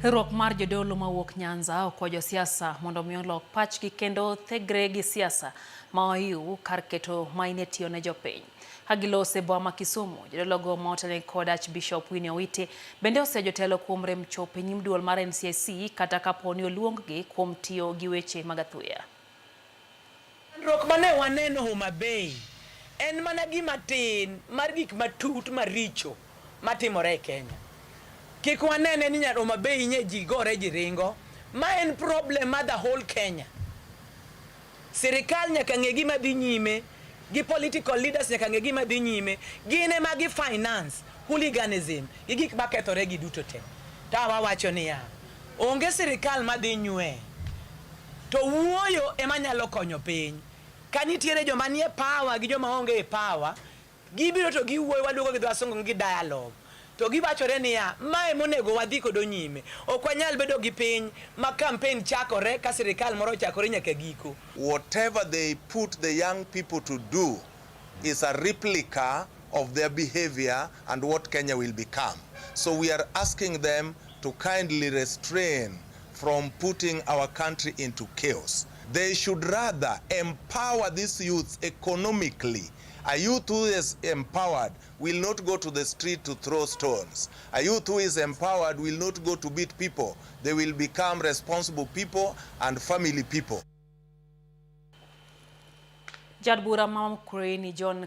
Riwruok mar jodolo mawuok Nyanza okwayo josiasa mondo omi olok pachgi kendo thegre gi siasa ma ohiw kar keto maine tiyo ne jopiny. Ka giloso e boma ma Kisumu, jodologo ma otelnegi kod Archbishop Winnie Owiti bende oseyo jotelo kuom rem chopo e nyim duol mar NCIC kata kapo ni oluong-gi kuom tiyo gi weche mag athuya. Chandruok mane waneno Homa Bay en mana gima tin mar gik matut maricho matimore e Kenya. Kik wanene ni Homa Bay nye ji gore ji ringo. Ma en problem mar the whole Kenya. Sirikal nyaka ng'e gima dhi nyime, gi political leaders nyaka ng'e gima dhi nyime. Gin ema gi finance hooliganism gi gik makethore gi duto te. To wawacho niya, onge sirikal madhi nywe to wuoyo ema nyalo konyo piny. Ka nitiere joma nie power gi joma onge e power, gibiro to giwuoyo waluongo gi dho wasungu gi dialogue. To giwachore niya, mae monego wadhi kodo nyime. Ok wanyal bedo gi piny ma campaign chakore ka sirikal moro ochakore nyaka giko. Whatever they put the young people to do is a replica of their behavior and what Kenya will become. So we are asking them to kindly restrain from putting our country into chaos. They should rather empower these youths economically. A youth who is empowered will not go to the street to throw stones. A youth who is empowered will not go to beat people. They will become responsible people and family people. Jaod bura ma Mukurweini John